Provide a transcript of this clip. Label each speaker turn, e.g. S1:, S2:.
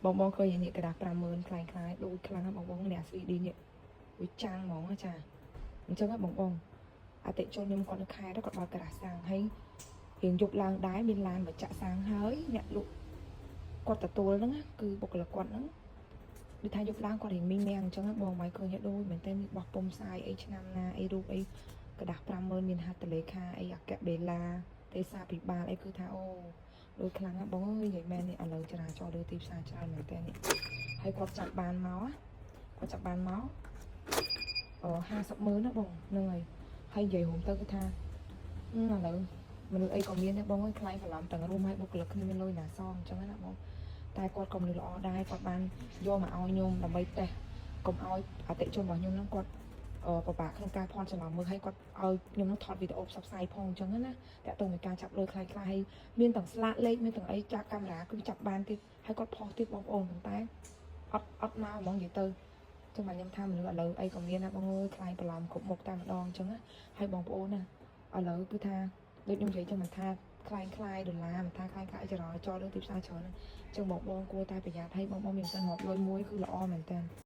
S1: បងបងឃើញនេះក្រដាស50000ក្លែងក្លាយដូចខ្លាំងណាស់បងបងនេះអា 3D នេះវាចាំងហ្មងណាចាអញ្ចឹងហ៎បងបងអតិជនខ្ញុំគាត់នៅខេត្តគាត់បើកក្រដាសសាំងហើយរៀងយប់ឡើងដែរមានឡានមកចាក់សាំងហើយអ្នកលក់គាត់ទទួលហ្នឹងណាគឺបុគ្គលិកគាត់ហ្នឹងដូចថាយប់ឡើងគាត់រៀងមីមាំងអញ្ចឹងណាបងមកឃើញដូចមែនតើមានបោះពុំផ្សាយអីឆ្នាំណាអីរូបអីក្រដាស50000មានហត្ថលេខាអីអគ្គបេឡាទេសាភិបាលអីគឺថាអូដូចខ្លាំងណាស់បងអើយនិយាយមែននេះឥឡូវចរាចរណ៍លើទីផ្សារច្រើនមែនតើនេះហើយគាត់ចាប់បានមកណាគាត់ចាប់បានមកអ50ម៉ឺនណាបងហ្នឹងហើយហើយនិយាយរួមទៅគឺថាឥឡូវមនុស្សអីក៏មានដែរបងអើយខ្លាញ់បន្លំទាំងរួមឲ្យបុគ្គលិកគ្នាមានលុយណាសងអញ្ចឹងណាបងតែគាត់ក៏មនុស្សល្អដែរគាត់បានយកមកឲ្យខ្ញុំដើម្បីតេស្តកុំឲ្យអតិជនរបស់ខ្ញុំហ្នឹងគាត់អឺពិបាកក្នុងការភ័ន្តច្រឡំមើលឲ្យគាត់ឲ្យខ្ញុំនឹងថតវីដេអូផ្សព្វផ្សាយផងអញ្ចឹងណាតាក់ទងនឹងការចាប់លុយខ្លាយខ្លាយមានទាំងស្លាកលេខមានទាំងអីចាក់កាមេរ៉ាគឺចាប់បានទៀតហើយគាត់ផុសទៀតបងប្អូនប៉ុន្តែអត់អត់មកហ្មងនិយាយទៅចឹងបាទខ្ញុំថាមនុស្សឥឡូវអីក៏មានដែរបងអើយខ្លាយបន្លំគ្រប់មុខតែម្ដងអញ្ចឹងណាហើយបងប្អូនណាឥឡូវគឺថាដូចខ្ញុំនិយាយចឹងមិនថាក្លែងក្លាយដុល្លារមិនថាក្លែងក្លាយចរាចរណ៍លើទីផ្សារច្រើនហ្នឹងចឹងបងបងគួរតែប្រយ័ត្នហើយបងបងមានសិនរាប់លុយមួយគឺល្អមែនតើ។